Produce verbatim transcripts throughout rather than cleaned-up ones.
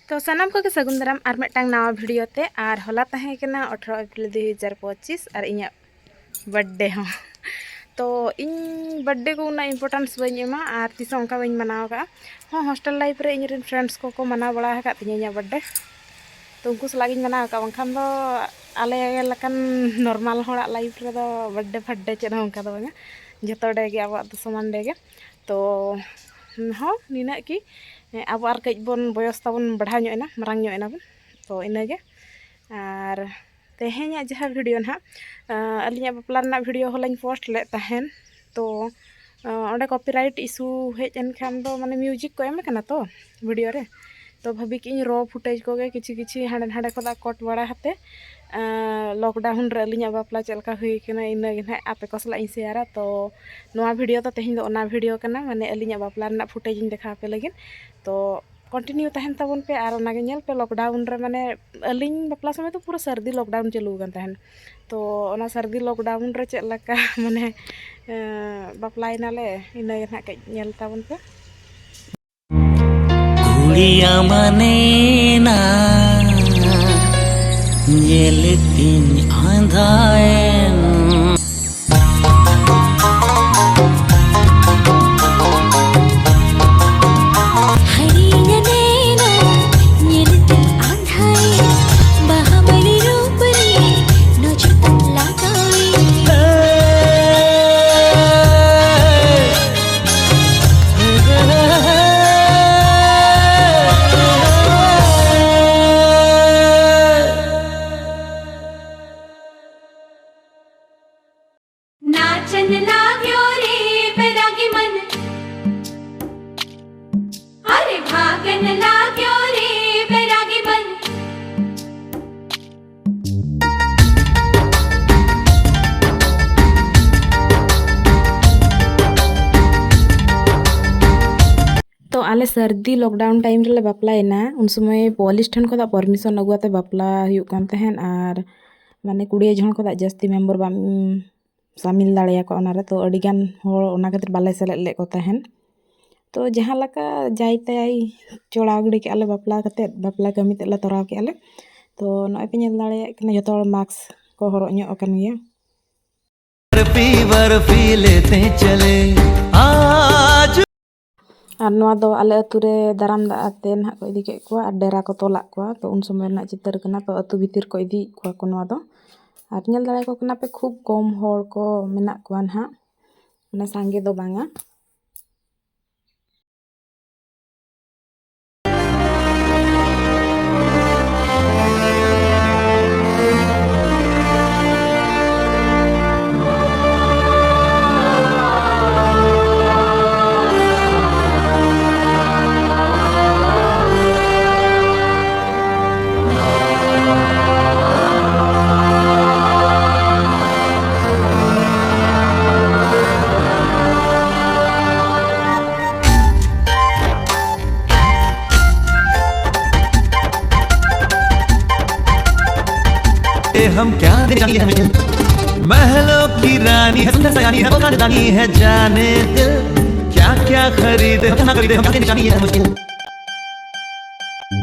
ᱛᱚ ᱥᱟᱱᱟᱢ ᱠᱚᱜᱮ ᱥᱟᱹᱜᱩᱱ ᱫᱟᱨᱟᱢ ᱟᱨ ᱢᱤᱫᱴᱟᱝ ᱱᱟᱣᱟ ᱵᱷᱤᱰᱤᱭᱳ ᱛᱮ᱾ ᱟᱨ ᱦᱚᱞᱟ ᱛᱟᱦᱮᱸ ᱠᱟᱱᱟ ᱟᱴᱷᱨᱚ ᱮᱯᱨᱤᱞ ᱫᱩ ᱦᱟᱡᱟᱨ ᱯᱚᱸᱪᱤᱥ ᱟᱨ ᱤᱧᱟᱹᱜ ᱵᱟᱨᱛᱷᱰᱮ ᱦᱚᱸ᱾ ᱛᱚ ᱤᱧ ᱵᱟᱨᱛᱷᱰᱮ ᱠᱚ ᱩᱱᱟᱹᱜ ᱤᱢᱯᱚᱨᱴᱮᱱᱥ ᱵᱟᱹᱧ ᱮᱢᱟ ᱟᱨ ᱛᱤᱥ ᱦᱚᱸ ᱚᱱᱠᱟ ᱵᱟᱹᱧ ᱢᱟᱱᱟᱣ ᱟᱠᱟᱫᱼᱟ᱾ ᱦᱚᱸ, ᱦᱳᱥᱴᱮᱞ ᱞᱟᱭᱤᱯᱷ ᱨᱮ ᱤᱧᱨᱮᱱ ᱯᱷᱨᱮᱱᱰᱥ ᱠᱚᱠᱚ ᱢᱟᱱᱟᱣ ᱵᱟᱲᱟ ᱟᱠᱟᱫ ᱛᱤᱧᱟᱹ ᱤᱧᱟᱹᱜ ᱵᱟᱨᱛᱷᱰᱮ, ᱛᱚ ᱩᱱᱠᱩ ᱥᱟᱞᱟᱜ ᱜᱤᱧ ᱢᱟᱱᱟᱣ ᱟᱠᱟᱫᱼᱟ᱾ ᱵᱟᱝᱠᱷᱟᱱ ᱫᱚ ᱟᱞᱮ ᱞᱮᱠᱟᱱ ᱱᱚᱨᱢᱟᱞ ᱦᱚᱲᱟᱜ ᱞᱟᱭᱤᱯᱷ ᱨᱮᱫᱚ ᱵᱟᱨᱛᱷᱰᱮ ᱯᱷᱟᱨᱛᱷᱰᱮ ᱪᱮᱫ ᱦᱚᱸ ᱚᱱᱠᱟ ᱫᱚ ᱵᱟᱝᱟ᱾ ᱡᱚᱛᱚ ᱰᱮ ᱜᱮ ᱟᱵᱚᱣᱟᱜ ᱫᱚ ᱥᱚᱢᱟᱱ ᱰᱮ ᱜᱮ᱾ ᱛᱚ ᱦᱚᱸ, ᱱᱤᱱᱟᱹᱜ ᱠᱤ ᱟᱵᱚ ᱟᱨ ᱠᱟᱹᱡ ᱵᱚᱱ ᱵᱚᱭᱚᱥ ᱛᱟᱵᱚᱱ ᱵᱟᱲᱦᱟᱣ ᱧᱚᱜ ᱮᱱᱟ, ᱢᱟᱨᱟᱝ ᱧᱚᱜ ᱮᱱᱟ ᱵᱚᱱ᱾ ᱛᱚ ᱤᱱᱟᱹᱜᱮ᱾ ᱟᱨ ᱛᱮᱦᱮᱧᱟᱜ ᱡᱟᱦᱟᱸ ᱵᱷᱤᱰᱤᱭᱳ ᱱᱟᱦᱟᱜ, ᱟᱹᱞᱤᱧᱟᱜ ᱵᱟᱯᱞᱟ ᱨᱮᱱᱟᱜ ᱵᱷᱤᱰᱤᱭᱳ ᱦᱚᱸᱞᱤᱧ ᱯᱳᱥᱴ ᱞᱮᱫ ᱛᱟᱦᱮᱱ᱾ ᱛᱚ ᱚᱸᱰᱮ ᱠᱚᱯᱤᱨᱟᱭᱤᱴ ᱤᱥᱩ ᱦᱮᱡ ᱮᱱᱠᱷᱟᱱ ᱫᱚ, ᱢᱟᱱᱮ ᱢᱤᱭᱩᱡᱤᱠ ᱠᱚ ᱮᱢ ᱟᱠᱟᱱᱟ ᱛᱚ ᱵᱷᱤᱰᱤᱭᱳ ᱨᱮ, ᱛᱚ ᱵᱷᱟᱹᱵᱤ ᱠᱮᱫ ᱟᱹᱧ ᱨᱚ ᱯᱷᱩᱴᱮᱡᱽ ᱠᱚᱜᱮ ᱠᱤᱪᱷᱤ ᱠᱤᱪᱷᱤ ᱦᱟᱸᱰᱮ ᱱᱟᱸᱰᱮ ᱠᱷᱚᱱᱟᱜ ᱠᱚᱴ ᱵᱟᱲᱟ ᱠᱟᱛᱮ ᱞᱚᱠᱰᱟᱣᱩᱱ ᱨᱮ ᱟᱹᱞᱤᱧᱟᱜ ᱵᱟᱯᱞᱟ ᱪᱮᱫ ᱞᱮᱠᱟ ᱦᱩᱭ ᱠᱟᱱᱟ ᱤᱱᱟᱹ ᱜᱮ ᱱᱟᱦᱟᱜ ᱟᱯᱮ ᱠᱚ ᱥᱟᱞᱟᱜ ᱤᱧ ᱥᱮᱭᱟᱨᱟ᱾ ᱛᱚ ᱱᱚᱣᱟ ᱵᱷᱤᱰᱤᱭᱳ ᱫᱚ ᱛᱮᱦᱮᱧ ᱫᱚ ᱚᱱᱟ ᱵᱷᱤᱰᱤᱭᱳ ᱠᱟᱱᱟ, ᱢᱟᱱᱮ ᱟᱹᱞᱤᱧᱟᱜ ᱵᱟᱯᱞᱟ ᱨᱮᱱᱟᱜ ᱯᱷᱩᱴᱮᱡᱽ ᱤᱧ ᱫᱮᱠᱷᱟᱣ ᱟᱯᱮ ᱞᱟᱹᱜᱤᱫ᱾ ᱛᱚ ᱠᱚᱱᱴᱤᱱᱤᱭᱩ ᱛᱟᱦᱮᱱ ᱛᱟᱵᱚᱱ ᱯᱮ᱾ ᱟᱨ ᱚᱱᱟᱜᱮ ᱧᱮᱞ ᱯᱮ, ᱞᱚᱠᱰᱟᱣᱩᱱ ᱨᱮ, ᱢᱟᱱᱮ ᱟᱹᱞᱤᱧ ᱵᱟᱯᱞᱟ ᱥᱚᱢᱚᱭ ᱫᱚ ᱯᱩᱨᱟᱹ ᱥᱟᱹᱨᱫᱤ ᱞᱚᱠᱰᱟᱣᱩᱱ ᱪᱟᱹᱞᱩ ᱟᱠᱟᱱ ᱛᱟᱦᱮᱱ᱾ ᱛᱚ ᱚᱱᱟ ᱥᱟᱹᱨᱫᱤ ᱞᱚᱠᱰᱟᱣᱩᱱ ᱨᱮ ᱪᱮᱫ ᱞᱮᱠᱟ ᱢᱟᱱᱮ ᱵᱟᱯᱞᱟᱭᱮᱱᱟᱞᱮ, ᱤᱱᱟᱹᱜᱮ ᱱᱟᱦᱟᱜ ᱠᱟᱹᱡ ᱧᱮᱞ ᱛᱟᱵᱚᱱ ᱯᱮ᱾ ᱠᱩᱲᱤᱭᱟ ᱢᱟᱱᱮ ᱱᱟ ᱧᱮᱞ ᱛᱤᱧ ᱟᱸᱫᱷᱟᱭᱮᱱ᱾ ᱦᱟᱹᱲᱤᱧᱟ ᱱᱮᱱᱟ ᱧᱮᱞ ᱛᱤᱧ ᱟᱸᱫᱷᱟᱭᱮᱱ, ᱵᱟᱦᱟ ᱢᱟᱹᱞᱤ ᱨᱩᱯ ᱨᱮ ᱱᱚᱡᱚᱨ ᱛᱟᱢ ᱞᱟᱜᱟᱣᱮᱱ᱾ नाचन लाग्यो रे बैरागी मन, अरे भागन लाग्यो रे बैरागी मन। ᱛᱚ ᱟᱞᱮ ᱥᱟᱹᱨᱫᱤ ᱞᱚᱠᱰᱟᱣᱩᱱ ᱴᱟᱭᱤᱢ ᱨᱮᱞᱮ ᱵᱟᱯᱞᱟᱭᱮᱱᱟ᱾ ᱩᱱ ᱥᱚᱢᱚᱭ ᱯᱩᱞᱤᱥ ᱴᱷᱮᱱ ᱠᱷᱚᱱᱟᱜ ᱯᱟᱨᱢᱤᱥᱚᱱ ᱟᱹᱜᱩ ᱠᱟᱛᱮ ᱵᱟᱯᱞᱟ ᱦᱩᱭᱩᱜ ᱠᱟᱱ ᱛᱟᱦᱮᱸᱫ᱾ ᱟᱨ ᱢᱟᱱᱮ ᱠᱩᱲᱤ ᱡᱚᱱ ᱠᱷᱚᱱᱟᱜ ᱡᱟᱹᱥᱛᱤ ᱢᱮᱢᱵᱟᱨ ᱵᱟᱢ ᱥᱟᱢᱤᱞ ᱫᱟᱲᱮᱭᱟᱠᱚᱣᱟ ᱚᱱᱟᱨᱮ᱾ ᱛᱚ ᱟᱹᱰᱤᱜᱟᱱ ᱦᱚᱲ ᱚᱱᱟ ᱠᱷᱟᱹᱛᱤᱨ ᱵᱟᱞᱮ ᱥᱮᱞᱮᱫ ᱞᱮᱫ ᱠᱚ ᱛᱟᱦᱮᱸᱫ᱾ ᱛᱚ ᱡᱟᱦᱟᱸ ᱞᱮᱠᱟ ᱡᱟᱭ ᱛᱟᱭ ᱪᱚᱲᱟᱣ ᱜᱤᱰᱤ ᱠᱮᱜᱼᱟ ᱞᱮ ᱵᱟᱯᱞᱟ ᱠᱟᱛᱮᱫ, ᱵᱟᱯᱞᱟ ᱠᱟᱹᱢᱤ ᱛᱮᱫ ᱞᱮ ᱛᱚᱨᱟᱣ ᱠᱮᱜᱼᱟ ᱞᱮ᱾ ᱛᱚ ᱱᱚᱜᱼᱚᱭ ᱯᱮ ᱧᱮᱞ ᱫᱟᱲᱮᱭᱟᱜ ᱠᱟᱱᱟ, ᱡᱚᱛᱚ ᱦᱚᱲ ᱢᱟᱠᱥ ᱠᱚ ᱦᱚᱨᱚᱜ ᱧᱚᱜ ᱟᱠᱟᱱ ᱜᱮᱭᱟ᱾ बर्फी बर्फी लेते चले आज। ᱟᱨ ᱱᱚᱣᱟ ᱫᱚ ᱟᱞᱮ ᱟᱹᱛᱩ ᱨᱮ ᱫᱟᱨᱟᱢ ᱫᱟᱜ ᱟᱛᱮ ᱱᱟᱦᱟᱜ ᱠᱚ ᱤᱫᱤ ᱠᱮᱫ ᱠᱚᱣᱟ ᱟᱨ ᱰᱮᱨᱟ ᱠᱚ ᱛᱚᱞᱟᱜ ᱠᱚᱣᱟ᱾ ᱛᱚ ᱩᱱ ᱥᱚᱢᱚᱭ ᱨᱮᱱᱟᱜ ᱪᱤᱛᱟᱹᱨ ᱠᱟᱱᱟ᱾ ᱛᱚ ᱟᱹᱛᱩ ᱵᱷᱤᱛᱤᱨ ᱠᱚ ᱤᱫᱤᱭᱮᱫ ᱠᱚᱣᱟ ᱠᱚ ᱱᱚᱣᱟ ᱫᱚ᱾ ᱟᱨ ᱧᱮᱞ ᱫᱟᱲᱮᱭᱟᱠᱚ ᱠᱟᱱᱟ ᱯᱮ, ᱠᱷᱩᱵ ᱠᱚᱢ ᱦᱚᱲ ᱠᱚ ᱢᱮᱱᱟᱜ ᱠᱚᱣᱟ ᱱᱟᱦᱟᱜ, ᱢᱟᱱᱮ ᱥᱟᱸᱜᱮ ᱫᱚ ᱵᱟᱝᱟ᱾ ए, हम क्या देने जानी है मुश्किल, महलों की रानी है, सुंदर सयानी है, वो खानदानी है, जाने दिल क्या क्या खरीदे, हम क्या ना खरीदे, हम क्या देने जानी है मुश्किल।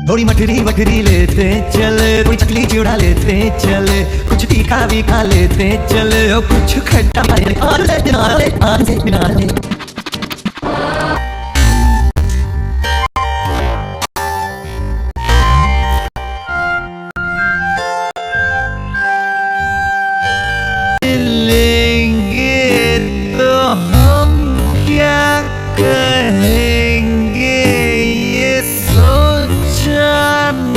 थोड़ी मठरी वठरी लेते चले, थोड़ी चकली चिड़ा लेते चले, कुछ तीखा भी खा लेते चले, और कुछ खट्टा भी खा लेते, और ले बिना ले, और से बिना ले। मिलेंगे तो हम क्या कहेंगे, ये सोचा न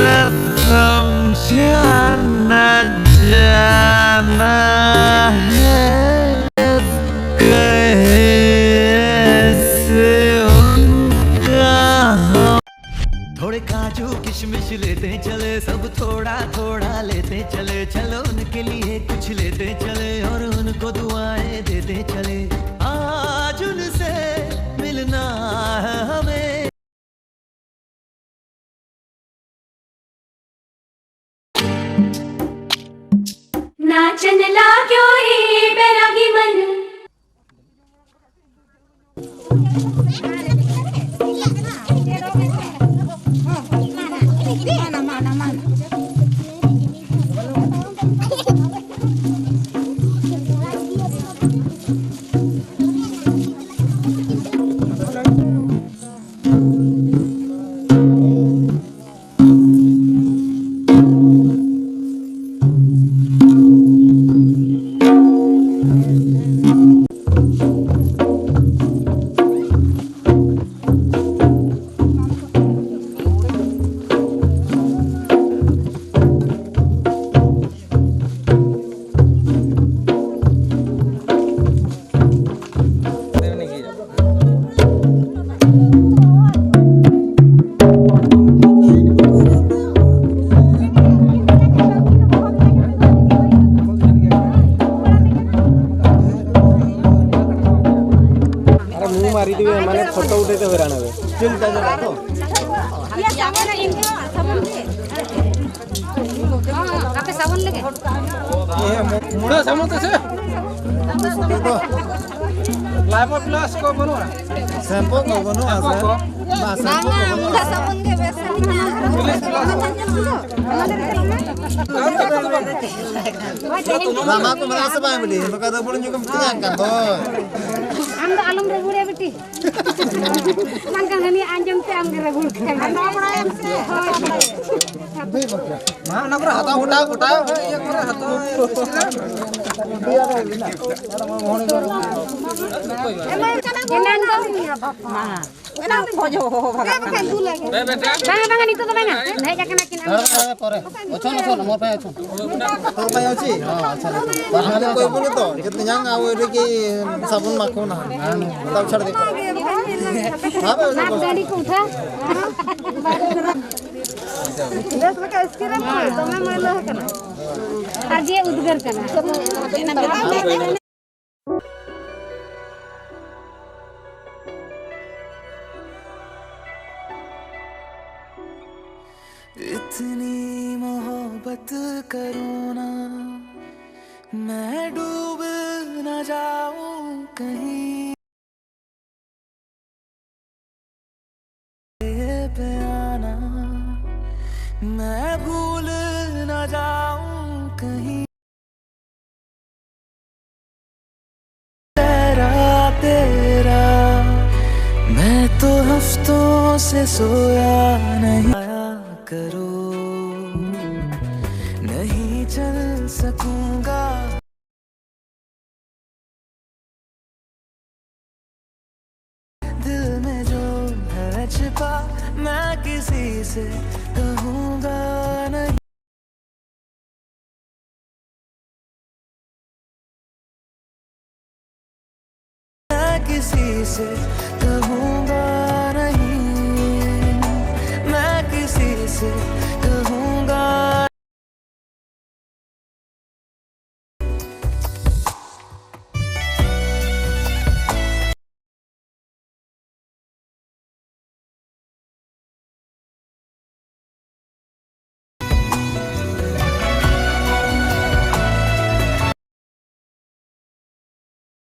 समझा न जाना है। कैसे उनका हम थोड़े काजू किशमिश लेते चले, सब थोड़ा थोड़ा लेते चले, चलो उनके लिए कुछ लेते चले और उनको दुआएं देते चले। आज उनसे मिलना है हमें। नाचन लाग्यो रे बैरागी मन। ᱢᱩᱲᱟᱹ ᱥᱟᱵᱚᱱ ᱛᱮ ᱥᱮ? ᱞᱟᱭᱵᱚ ᱯᱞᱟᱥ ᱠᱚ ᱵᱟᱹᱱᱩᱜᱼᱟ? ᱥᱮᱢᱯᱩ ᱠᱚ ᱵᱟᱹᱱᱩᱜᱼᱟ ᱥᱮ? ᱵᱟᱝ, ᱥᱮᱢᱯᱩ ᱠᱚ ᱵᱟᱝᱟ, ᱵᱟᱹᱱᱩᱜᱼᱟ? ᱢᱩᱲᱟᱹ ᱥᱟᱵᱚᱱ ᱜᱮ ᱵᱮᱥᱟ᱾ ᱢᱟᱢᱟ ᱠᱚ ᱢᱮᱱᱟᱜ ᱥᱮ ᱵᱟᱝ ᱵᱤᱴᱤ? ᱱᱚᱝᱠᱟ ᱫᱚ ᱵᱚᱞ ᱧᱩ ᱠᱚᱢ ᱛᱤᱧᱟ ᱠᱟᱱ ᱫᱚ᱾ ᱟᱢ ᱫᱚ ᱟᱞᱚᱢ ᱨᱟᱹᱜᱩᱲᱮ ᱵᱤᱴᱤ᱾ ᱵᱟᱝᱠᱷᱟᱱ ᱦᱟᱹᱱᱤ ᱟᱸᱡᱚᱢ ᱛᱮ ᱟᱢ ᱜᱮ ᱨᱟᱹᱜᱩᱲ ᱠᱟᱭ᱾ ᱦᱳᱭ᱾ ᱢᱟ, ᱚᱱᱟ ᱠᱚᱨᱮ ᱦᱟᱛᱟᱣ ᱜᱚᱴᱟ, ᱜᱚᱴᱟ, ᱤᱭᱟᱹ ᱠᱚᱨᱮ ᱦᱟᱛᱟᱣ᱾ ᱮᱱᱟᱝ ᱫᱚ ᱚᱱᱟ ᱠᱷᱚᱡ ᱦᱚᱸ ᱵᱷᱟᱜᱟᱜ ᱠᱟᱱᱟ᱾ ᱵᱟᱝᱟ, ᱵᱟᱝᱟ, ᱱᱤᱛᱚᱜ ᱫᱚ ᱵᱟᱝᱟ᱾ ᱦᱮᱡ ᱟᱠᱟᱱᱟ ᱠᱤᱱ᱾ ᱦᱮᱸ, ᱦᱮᱸ, ᱦᱮᱸ, ᱯᱚᱨᱮ᱾ ᱚᱪᱷᱚᱱ, ᱚᱪᱷᱚᱱ, ᱢᱚᱨ ᱯᱮ ᱚᱪᱷᱚᱱ᱾ ᱛᱚ ᱵᱟᱭ ᱚᱪᱷᱤ? ᱦᱮᱸ, ᱟᱪᱪᱷᱟ, ᱟᱪᱪᱷᱟ᱾ ᱵᱟᱦᱟ ᱫᱚ ᱠᱚᱭ ᱵᱚᱞᱮ ᱛᱚ, ᱡᱮ ᱛᱮᱧᱟᱝ ᱟᱣ ᱨᱮᱜᱮ ᱥᱟᱵᱚᱱ ᱢᱟᱠᱷᱚ ᱱᱟ᱾ ᱛᱟᱣ ᱪᱷᱟᱲ ᱫᱮ᱾ ᱦᱮᱸ, ᱵᱟᱭ ᱚᱪᱷᱚᱱ᱾ ᱫᱟᱜ ᱡᱟᱹᱲᱤ ᱠᱚ ᱩᱴᱷᱟ᱾ ᱵᱮᱥ ᱞᱮᱠᱟ ᱤᱥᱠᱤᱨ ᱮᱢ ᱠᱷᱟᱱ ᱫᱚᱢᱮ ᱢᱟᱹᱭᱞᱟᱹ ᱟᱠᱟᱱᱟ᱾ ᱟᱨ ᱡᱮ ᱩᱫᱽᱜᱟᱹᱨ ᱠᱟᱱᱟ᱾ इतनी मोहब्बत करूँ ना, मैं डूब ना जाऊं कहीं। पे आना, मैं भूल ना जाऊं कहीं। तेरा, तेरा, मैं तो हफ्तों से सोया नहीं। आया करो, नहीं चल सकूंगा। दिल में जो है छिपा, मैं किसी से कहूंगा नहीं। मैं किसी से कहूंगा नहीं, मैं किसी से कहूंगा।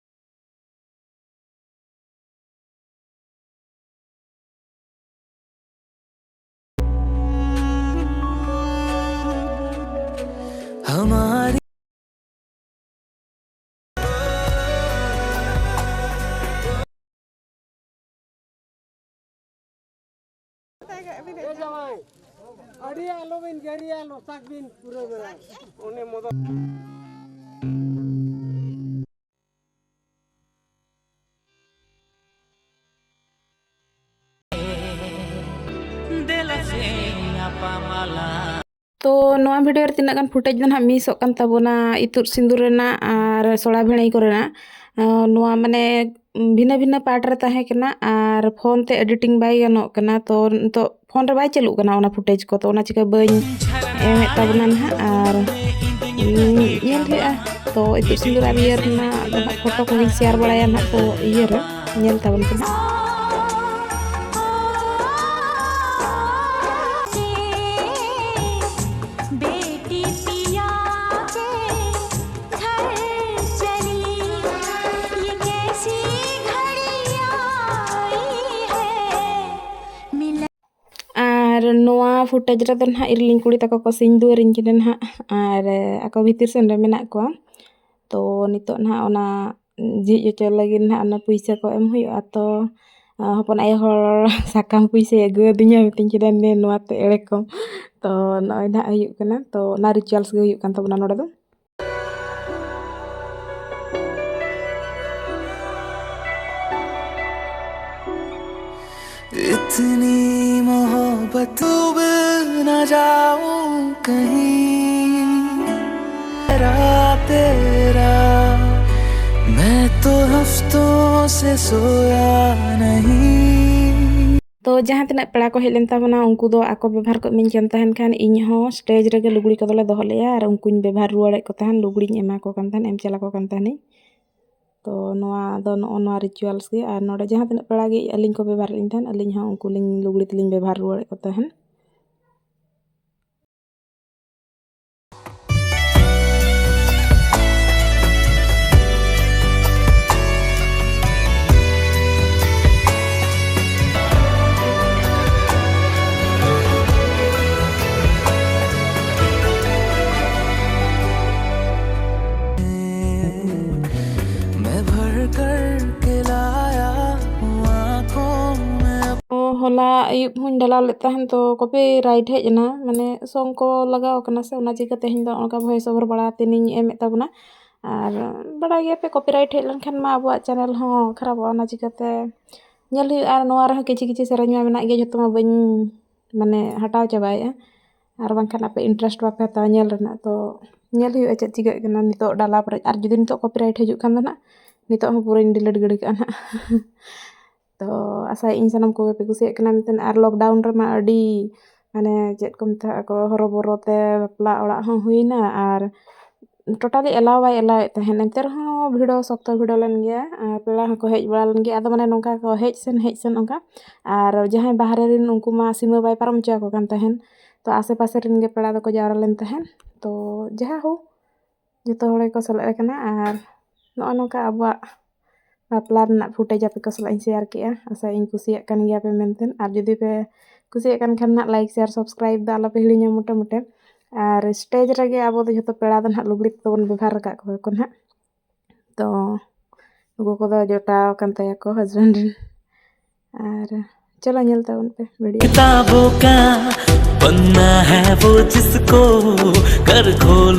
ᱮ ᱡᱟᱶᱟᱭ, ᱟᱹᱰᱤ ᱟᱞᱚᱵᱤᱱ ᱜᱮᱨᱤᱭᱟ, ᱞᱚᱥᱟᱠ ᱵᱤᱱ ᱯᱩᱨᱟᱹ ᱵᱮᱲᱟ᱾ ᱩᱱᱤ ᱢᱚᱫᱚ ᱫᱮᱞᱟ ᱥᱮ ᱧᱟᱯᱟᱢᱟᱞᱟᱝ᱾ ᱛᱚ ᱱᱚᱣᱟ ᱵᱷᱤᱰᱤᱭᱳ ᱨᱮ ᱛᱤᱱᱟᱹᱜ ᱜᱟᱱ ᱯᱷᱩᱴᱮᱡᱽ ᱫᱚ ᱱᱟᱦᱟᱜ ᱢᱤᱥᱚᱜ ᱠᱟᱱ ᱛᱟᱵᱚᱱᱟ, ᱤᱛᱩᱫ ᱥᱤᱸᱫᱩᱨ ᱨᱮᱱᱟᱜ ᱟᱨ ᱥᱚᱲᱟ ᱵᱷᱤᱲᱟᱹᱭ ᱠᱚᱨᱮᱱᱟᱜ᱾ ᱟᱸ, ᱱᱚᱣᱟ ᱢᱟᱱᱮ ᱵᱷᱤᱱᱟᱹ ᱵᱷᱤᱱᱟᱹ ᱯᱟᱨᱴ ᱨᱮ ᱛᱟᱦᱮᱸ ᱠᱟᱱᱟ ᱟᱨ ᱯᱷᱳᱱ ᱛᱮ ᱮᱰᱤᱴᱤᱝ ᱵᱟᱭ ᱜᱟᱱᱚᱜ ᱠᱟᱱᱟ᱾ ᱛᱚ ᱱᱤᱛᱚᱜ ᱯᱷᱳᱱ ᱨᱮ ᱵᱟᱭ ᱪᱟᱹᱞᱩᱜ ᱠᱟᱱᱟ ᱚᱱᱟ ᱯᱷᱩᱴᱮᱡᱽ ᱠᱚ, ᱛᱚ ᱚᱱᱟ ᱪᱤᱠᱟᱹ ᱵᱟᱹᱧ ᱮᱢᱮᱫ ᱛᱟᱵᱚᱱᱟ ᱱᱟᱦᱟᱜ᱾ ᱟᱨ ᱧᱮᱞ ᱦᱩᱭᱩᱜᱼᱟ ᱛᱚ ᱤᱛᱩᱫ ᱥᱤᱸᱫᱩᱨ ᱟᱨ ᱤᱭᱟᱹ ᱨᱮᱱᱟᱜ ᱫᱚ ᱱᱟᱦᱟᱜ ᱯᱷᱳᱴᱳ ᱠᱚᱜᱮᱧ ᱥᱮᱭᱟᱨ ᱵᱟᱲᱟᱭᱟ ᱱᱟᱦᱟᱜ ᱛᱚ ᱤᱭᱟᱹ ᱨᱮ ᱧᱮᱞ ᱛᱟᱵᱚᱱ ᱯᱮ ᱱᱟᱦᱟᱜ᱾ बेटी पिया के घर चली, ये कैसी घड़ी आई है। मिला ᱟᱨ ᱱᱚᱣᱟ ᱯᱷᱩᱴᱮᱡᱽ ᱨᱮᱫᱚ ᱱᱟᱦᱟᱜ ᱤᱨᱤᱞᱤᱧ ᱠᱩᱲᱤ ᱛᱟᱠᱚ ᱠᱚ ᱥᱤᱧ ᱫᱩᱣᱟᱹᱨᱤᱧ ᱠᱟᱱᱟ ᱱᱟᱦᱟᱜ, ᱟᱨ ᱟᱠᱚ ᱵᱷᱤᱛᱤᱨ ᱥᱮᱱ ᱨᱮ ᱢᱮᱱᱟᱜ ᱠᱚᱣᱟ᱾ ᱛᱚ ᱱᱤᱛᱚᱜ ᱱᱟᱦᱟᱜ ᱚᱱᱟ ᱡᱷᱤᱡ ᱦᱚᱪᱚ ᱞᱟᱹᱜᱤᱫ ᱱᱟᱦᱟᱜ ᱚᱱᱟ ᱯᱩᱭᱥᱟᱹ ᱠᱚ ᱮᱢ ᱦᱩᱭᱩᱜᱼᱟ᱾ ᱛᱚ ᱦᱚᱯᱚᱱ ᱟᱭᱳ ᱦᱚᱲ ᱥᱟᱠᱟᱢ ᱯᱩᱭᱥᱟᱹᱭ ᱟᱹᱜᱩ ᱟᱹᱫᱤᱧᱟ, ᱢᱤᱛᱟᱹᱧ ᱠᱟᱱᱟ ᱱᱮ ᱱᱚᱣᱟ ᱛᱮ ᱮᱲᱮ ᱠᱚᱢ᱾ ᱛᱚ ᱱᱚᱜᱼᱚᱭ ᱱᱟᱦᱟᱜ ᱦᱩᱭᱩᱜ ᱠᱟᱱᱟ, ᱛᱚ ᱚᱱᱟ ᱨᱤᱪᱩᱣᱟᱞᱥ ᱜᱮ ᱦᱩᱭᱩᱜ ᱠᱟᱱ ᱛᱟᱵᱚᱱᱟ ᱱᱚᱰᱮ ᱫᱚ᱾ इतनी मोहब्बत डूब न जाऊं कहीं। तेरा तेरा मैं तो हफ्तों से सोया नहीं। ᱛᱚ ᱡᱟᱦᱟᱸ ᱛᱤᱱᱟᱹᱜ ᱯᱮᱲᱟ ᱠᱚ ᱦᱮᱡ ᱞᱮᱱ ᱛᱟᱵᱚᱱᱟ ᱩᱱᱠᱩ ᱫᱚ ᱟᱠᱚ ᱵᱮᱵᱷᱟᱨ ᱠᱚ ᱮᱢᱟᱹᱧ ᱠᱟᱱ ᱛᱟᱦᱮᱱ ᱠᱷᱟᱱ ᱤᱧ ᱦᱚᱸ ᱥᱴᱮᱡᱽ ᱨᱮᱜᱮ ᱞᱩᱜᱽᱲᱤ ᱠᱚᱫᱚᱞᱮ ᱫᱚᱦᱚ ᱞᱮᱜᱼᱟ ᱟᱨ ᱩᱱᱠᱩᱧ ᱵᱮᱵᱷᱟᱨ ᱨᱩᱣᱟᱹᱲᱮᱫ ᱠᱚ ᱛᱟᱦᱮᱱ, ᱞᱩᱜᱽᱲᱤᱧ ᱮᱢᱟ ᱠᱚ ᱠᱟᱱ ᱛᱟᱦᱮᱱ, ᱮᱢ ᱪᱟᱞᱟ ᱠᱚ ᱠᱟᱱ ᱛᱟᱦᱮᱱᱤᱧ᱾ ᱛᱚ ᱱᱚᱣᱟ ᱫᱚ ᱱᱚᱜᱼᱚ ᱱᱚᱣᱟ ᱨᱤᱪᱩᱣᱟᱞᱥ ᱜᱮ᱾ ᱟᱨ ᱱᱚᱰᱮ ᱡᱟᱦᱟᱸ ᱛᱤᱱᱟᱹᱜ ᱯᱮᱲᱟ ᱜᱮ ᱟᱹᱞᱤᱧ ᱠᱚ ᱵᱮᱵᱷᱟᱨ ᱞᱤᱧ ᱛᱟᱦᱮᱱ ᱟᱹᱞᱤᱧ ᱦᱚᱸ ᱩᱱᱠᱩ ᱞᱤᱧ ᱞᱩᱜᱽᱲᱤ ᱛᱮᱞᱤᱧ ᱵᱮᱵᱷᱟᱨ ᱨᱩᱣᱟᱹᱲᱮᱫ ᱠᱚ ᱛᱟᱦᱮᱱ᱾ मैं भर कर के लाया हूँ आंखों में। ᱛᱚ ᱦᱚᱞᱟ ᱟᱹᱭᱩᱵ ᱦᱚᱸᱧ ᱰᱟᱞᱟᱣ ᱞᱮᱫ ᱛᱟᱦᱮᱱ, ᱛᱚ ᱠᱚᱯᱤ ᱨᱟᱭᱤᱴ ᱦᱮᱡ ᱮᱱᱟ, ᱢᱟᱱᱮ ᱥᱚᱝ ᱠᱚ ᱞᱟᱜᱟᱣ ᱠᱟᱱᱟ ᱥᱮ, ᱚᱱᱟ ᱪᱤᱠᱟᱹ ᱛᱮᱦᱮᱧ ᱫᱚ ᱚᱱᱠᱟ ᱵᱷᱚᱭᱮᱥ ᱳᱵᱷᱟᱨ ᱵᱟᱲᱟ ᱛᱮᱱᱤᱧ ᱮᱢᱮᱫ ᱛᱟᱵᱚᱱᱟ᱾ ᱟᱨ ᱵᱟᱲᱟᱭ ᱜᱮᱭᱟᱯᱮ, ᱠᱚᱯᱤ ᱨᱟᱭᱤᱴ ᱦᱮᱡ ᱞᱮᱱᱠᱷᱟᱱ ᱢᱟ ᱟᱵᱚᱣᱟᱜ ᱪᱮᱱᱮᱞ ᱦᱚᱸ ᱠᱷᱟᱨᱟᱯᱚᱜᱼᱟ, ᱚᱱᱟ ᱪᱤᱠᱟᱹᱛᱮ ᱧᱮᱞ ᱦᱩᱭᱩᱜᱼᱟ᱾ ᱟᱨ ᱱᱚᱣᱟ ᱨᱮᱦᱚᱸ ᱠᱤᱪᱷᱩ ᱠᱤᱪᱷᱩ ᱥᱮᱨᱮᱧ ᱢᱟ ᱢᱮᱱᱟᱜ ᱜᱮᱭᱟ, ᱡᱷᱚᱛᱚ ᱢᱟ ᱵᱟᱹᱧ ᱢᱟᱱᱮ ᱦᱟᱴᱟᱣ ᱪᱟᱵᱟᱭᱮᱫᱼᱟ᱾ ᱟᱨ ᱵᱟᱝᱠᱷᱟᱱ ᱟᱯᱮ ᱤᱱᱴᱟᱨᱮᱥᱴ ᱵᱟᱯᱮ ᱦᱟᱛᱟᱣᱟ ᱧᱮᱞ ᱨᱮᱱᱟᱜ, ᱛᱚ ᱧᱮᱞ ᱦᱩᱭᱩᱜᱼᱟ ᱪᱮᱫ ᱪᱤᱠᱟᱹᱜ ᱠᱟᱱᱟ ᱱᱤᱛᱚᱜ ᱰᱟᱞᱟ ᱯᱮᱨᱮᱡ᱾ ᱟᱨ ᱡᱩᱫᱤ ᱱᱤᱛᱚᱜ ᱠᱚᱯᱤᱨᱟᱭᱤᱴ ᱦᱤᱡᱩᱜ ᱠᱷᱟᱱ ᱫᱚ ᱱᱟᱜ, ᱱᱤᱛᱚᱜ ᱦᱚᱸ ᱯᱩᱨᱟᱹᱧ ᱰᱤᱞᱤᱴ ᱜᱤᱰᱤ ᱠᱟᱜᱼᱟ ᱱᱟᱜ᱾ ᱛᱚ ᱟᱥᱟᱭᱟᱹᱧ ᱥᱟᱱᱟᱢ ᱠᱚᱜᱮ ᱯᱮ ᱠᱩᱥᱤᱭᱟᱜ ᱠᱟᱱᱟ ᱢᱮᱱᱛᱮ᱾ ᱟᱨ ᱞᱚᱠᱰᱟᱣᱩᱱ ᱨᱮᱢᱟ ᱟᱹᱰᱤ ᱢᱟᱱᱮ ᱪᱮᱫ ᱠᱚ ᱢᱮᱛᱟᱜᱼᱟ ᱠᱚ, ᱦᱚᱨᱚᱵᱚᱨᱚ ᱛᱮ ᱵᱟᱯᱞᱟ ᱚᱲᱟᱜ ᱦᱚᱸ ᱦᱩᱭᱱᱟ, ᱟᱨ ᱴᱳᱴᱟᱞᱤ ᱮᱞᱟᱣ ᱵᱟᱭ ᱮᱞᱟᱣᱮᱫ ᱛᱟᱦᱮᱸᱫ᱾ ᱮᱱᱛᱮ ᱨᱮᱦᱚᱸ ᱵᱷᱤᱲᱚ, ᱥᱚᱠᱛᱚ ᱵᱷᱤᱲᱚ ᱞᱮᱱ ᱜᱮᱭᱟ, ᱟᱨ ᱯᱮᱲᱟ ᱦᱚᱸᱠᱚ ᱦᱮᱡ ᱵᱟᱲᱟ ᱞᱮᱱ ᱜᱮᱭᱟ᱾ ᱟᱫᱚ ᱢᱟᱱᱮ ᱱᱚᱝᱠᱟ ᱠᱚ ᱦᱮᱡ ᱥᱮᱱ, ᱦᱮᱡ ᱥᱮᱱ ᱚᱱᱠᱟ᱾ ᱟᱨ ᱡᱟᱦᱟᱸᱭ ᱵᱟᱦᱨᱮ ᱨᱮᱱ, ᱩᱱᱠᱩ ᱢᱟ ᱥᱤᱢᱟᱹ ᱵᱟᱭ ᱯᱟᱨᱚᱢ ᱦᱚᱪᱚ ᱟᱠᱚ ᱠᱟᱱ ᱛᱟᱦᱮᱸᱫ᱾ ᱛᱚ ᱟᱥᱮ ᱯᱟᱥᱮ ᱨᱮᱱ ᱜᱮ ᱯᱮᱲᱟ ᱫᱚᱠᱚ ᱡᱟᱣᱨᱟ ᱞᱮᱱ ᱛᱟᱦᱮᱸᱫ᱾ ᱛᱚ ᱡᱟᱦᱟᱸ ᱦᱳ, ᱡᱚᱛᱚ ᱦᱚᱲ ᱜᱮᱠᱚ ᱥᱮᱞᱮᱫ ᱟᱠᱟᱱᱟ᱾ ᱟᱨ ᱱᱚᱜᱼᱚ ᱱᱚᱝᱠᱟ ᱟᱵᱚᱣᱟᱜ ᱵᱟᱯᱞᱟ ᱨᱮᱱᱟᱜ ᱯᱷᱩᱴᱮᱡᱽ ᱟᱯᱮ ᱠᱚ ᱥᱟᱞᱟᱜ ᱤᱧ ᱥᱮᱭᱟᱨ ᱠᱮᱜᱼᱟ᱾ ᱟᱥᱟᱭᱟᱹᱧ ᱠᱩᱥᱤᱭᱟᱜ ᱠᱟᱱ ᱜᱮᱭᱟ ᱯᱮ ᱢᱮᱱᱛᱮ᱾ ᱟᱨ ᱡᱩᱫᱤ ᱯᱮ ᱠᱩᱥᱤᱭᱟᱜ ᱠᱟᱱ ᱠᱷᱟᱱ ᱱᱟᱜ, ᱞᱟᱭᱤᱠ, ᱥᱮᱭᱟᱨ, ᱥᱟᱵᱥᱠᱨᱟᱭᱤᱵ ᱫᱚ ᱟᱞᱚ ᱯᱮ ᱦᱤᱲᱤᱧᱟ ᱢᱚᱴᱟᱢᱩᱴᱤ᱾ ᱟᱨ ᱥᱴᱮᱡᱽ ᱨᱮᱜᱮ ᱟᱵᱚ ᱫᱚ ᱡᱷᱚᱛᱚ ᱯᱮᱲᱟ ᱫᱚ ᱱᱟᱜ ᱞᱩᱜᱽᱲᱤ ᱛᱮᱫᱚ ᱵᱚᱱ ᱵᱮᱵᱷᱟᱨ ᱟᱠᱟᱫ ᱠᱚᱣᱟ ᱠᱚ ᱱᱟᱜ᱾ ᱛᱚ ᱱᱩᱠᱩ ᱠᱚᱫᱚ ᱡᱚᱴᱟᱣ ᱟᱠᱟᱱ ᱛᱟᱭᱟ ᱠᱚ ᱦᱟᱡᱵᱮᱱᱰ ᱨᱮᱱ᱾ ᱟᱨ ᱪᱚᱞᱚ ᱧᱮᱞ ᱛᱟᱵᱚᱱ ᱯᱮ ᱵᱷᱤᱰᱤᱭᱳ᱾ किताबों का पन्ना है वो जिसको कर खोल।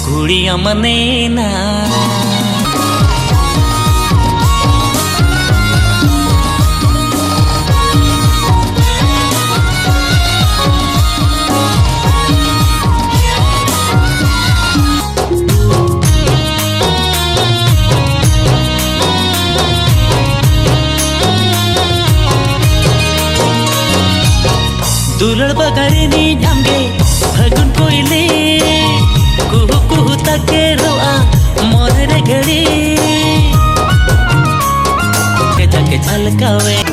कुड़िया मने ना। ᱫᱩᱞᱟᱹᱲ ᱵᱟᱜᱟᱱ ᱨᱤᱱᱤᱡ ᱟᱢᱜᱮ ᱯᱷᱟᱹᱜᱩᱱ ᱠᱚᱭᱞᱤ, ᱠᱩᱦᱩ ᱠᱩᱦᱩ ᱛᱟᱠᱮᱨᱚᱜᱼᱟ ᱢᱚᱱᱮ ᱨᱮ ᱜᱷᱟᱹᱲᱤ᱾ ᱟᱞᱠᱟᱣᱮ᱾